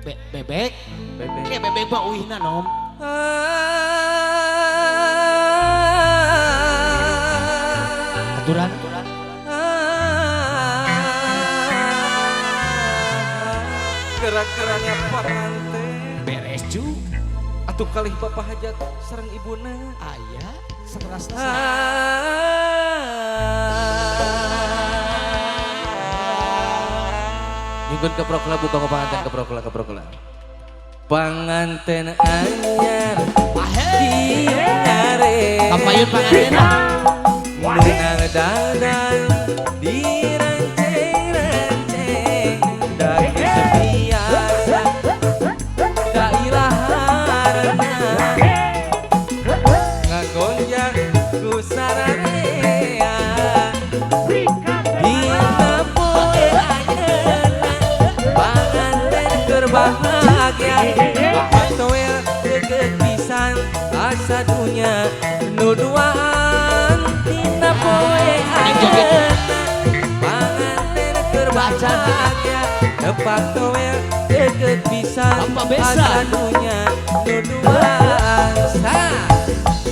Bebek. Bebek. Kayak bebek mah uihna nom. Aturan. Gerak-geraknya panganten. Beres cu. Atuh kalih bapak hajat sareng ibuna. Aya seterasna. Nyungkeun ke prokla buka ke panganten ke prokla ke prokla. Panganten anyar diare. Kapayun panganten. Menang dandan diranceng-ranceng daki sebiasa dailaharna ngagonjak ku sararea dina poe ayeuna panganten keur bahagia toel deukeut pisan asa dunya nu duaan dina poe ayeuna panganten keur bahagia tepak toel deukeut pisan asa dunya nu duaan.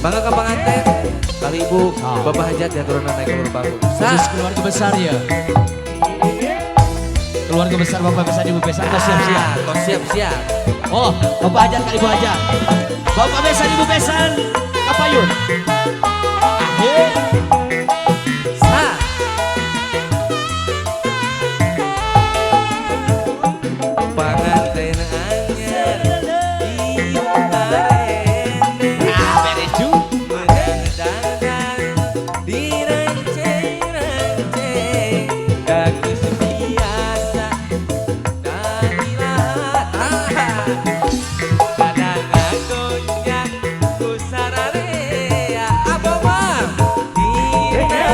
Bangga ka panganten kali ibu bapak hajat ya turunan naik ke panggung. Khusus keluarga besar ya. Keluarga besar bapak besar ibu besar kau siap-siap. Kau siap-siap. Oh, bapak hajat kali ibu hajat. Bapak besar ibu besan kapayun. Akhir. Sa. Panganten anyar ieu arene. Ah, beres ju. Menang dandan diranceng-ranceng daki biasa dailah kadang ngagonjak ku sararea abomar dina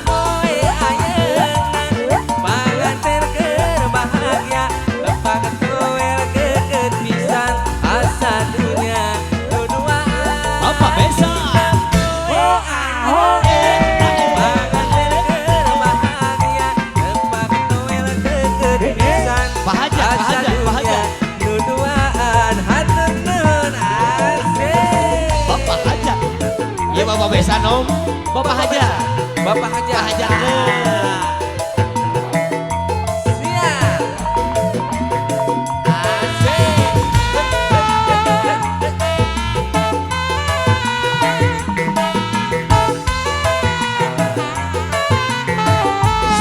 poe ayeuna panganten keur bahagia lepak toel keukeut pisan asa dunya nu duaan Bapak besan. Oh ah panganten keur bahagia lepak toel keukeut pisan Pak Hajat, Pak asa Hajat, Pak dunya Hajat. nu duaan hatur nuhun asik. Bapak Hajat. Ya Bapak besan om. Bapak Hajat. Bapak Hajat. Pak Hajat. Siap. Asik.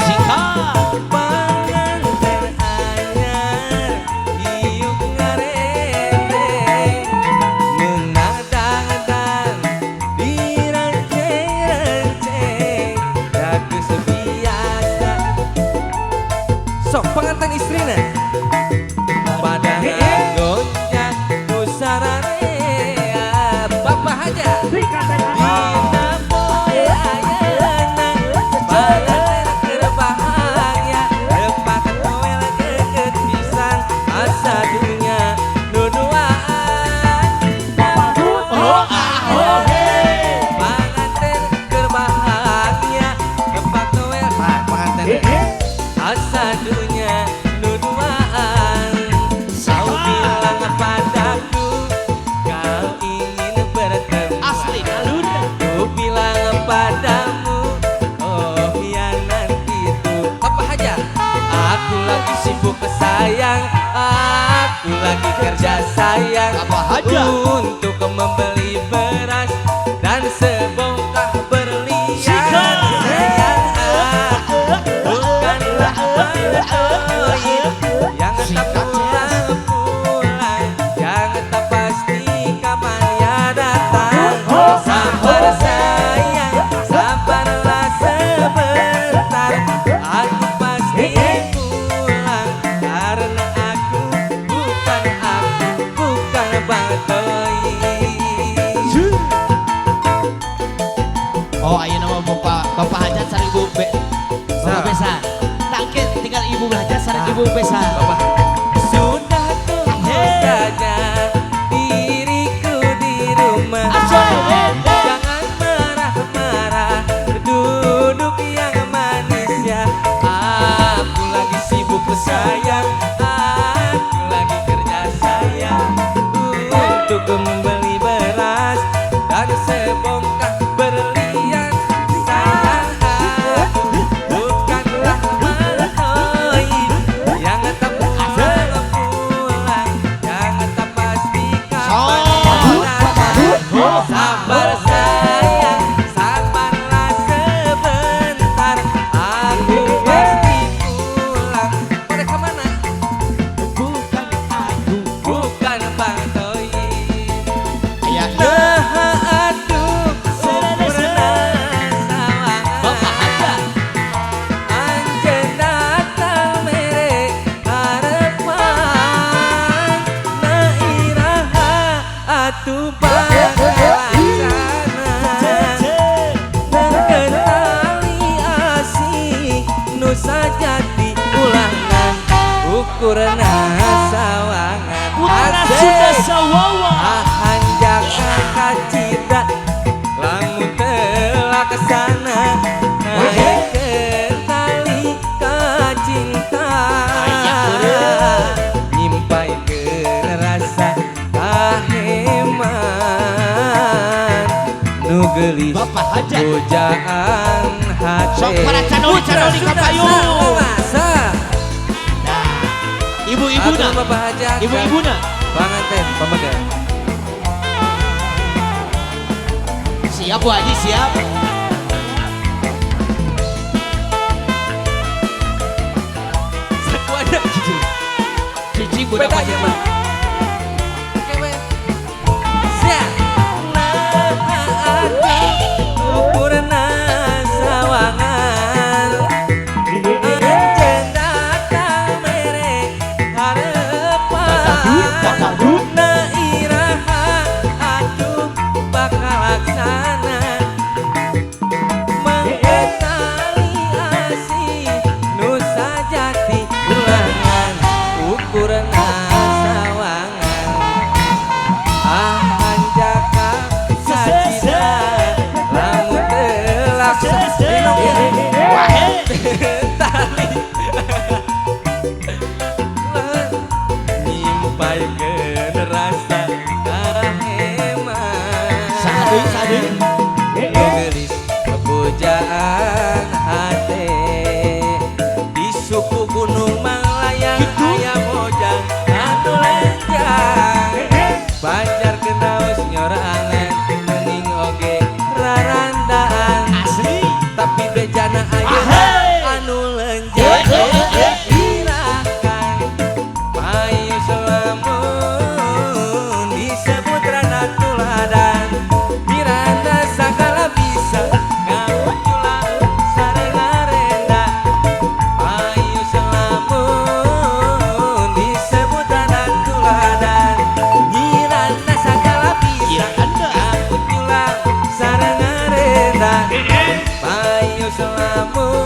Sikat. Panganten anyar iuk ngarendeng meunang dandan diranceng-ranceng da geus biasa sok panganten istrina pada ngagonjak ku sararea bapak hajat dina poe ayeuna panganten keur bahagia lepak toel keukeut pisan asa dunya nu duaan. Oh ah oh he. Panganten keur bahagia lepak toel panganten asa dunya nu duaan. Kau bilang padaku kau ingin berteman, Asli alun. ku bilang padamu oh ya nanti itu apa aja. Aku lagi sibuk sayang, aku lagi kerja sayang Apa aja? untuk membeli beras dan sebongkah berlian. Sikat. Sayang aku bukanlah berdoin yang tak Sikat, pulang-pulang, yang tak pasti kapan ya datang. Sabar sayang, sabarlah sebentar, aku pasti pulang karena aku bukan Bang Toib. Oh ayeuna mah Bapak Bapak Hajat sareng Ibu Be. Bapak besan. Tangke tinggal Ibu Hajat sareng Ibu besan. Bapak sudah tunggu saja diriku di rumah. Jangan marah-marah, duduk yang manis ya. Aku lagi sibuk sayang, aku lagi kerja atuh bakal laksana. Mangkeun tali asih nu sajati ulangan ukurna sawangan. Putra Sunda Sawawa. Hanjaka kacida lamun teu laksana naikeun tali kacinta nyimpaikeun rasa kaheman nu geulis Bapak Hajat. Pujaan hate. Sok para canoli canoli Putra kapayun. Sunda Sawawa. Nah, ibu-ibuna. Atur Bapak Hajat. Ibu-ibuna. Panganten pamegan. Siap Bu Haji, siap. Sakuana Cici. Cici budak Beda Pak ieu Haji. Mah. Oke we. Sia. Nah atuh ukurna sawangan. Anjeun datang mere harepan. Na iraha atuh bakal laksana. Mangkeun tali asih nu sajati ulangan ukurna sawangan. Ah hanjaka kacida lamun teu laksana tali nyimpaikeun rasa kaheman. Sadeui sadeui. Nu geulis pujaan hate di suku Gunung Manglayang Gitu? Aya bojang anu lenjang Banjar kenaos nyorangan mending oge rarandaan Asli. Tapi bejana ayeuna Ahey. anu lenjang irakan payu selamun disebut rana tuladan miranda sagala bisa ngamunculan sareng arenda payu selamun disebut rana tuladan miranda sagala bisa Miranda. Ngamunculan sareng arenda payu selamun.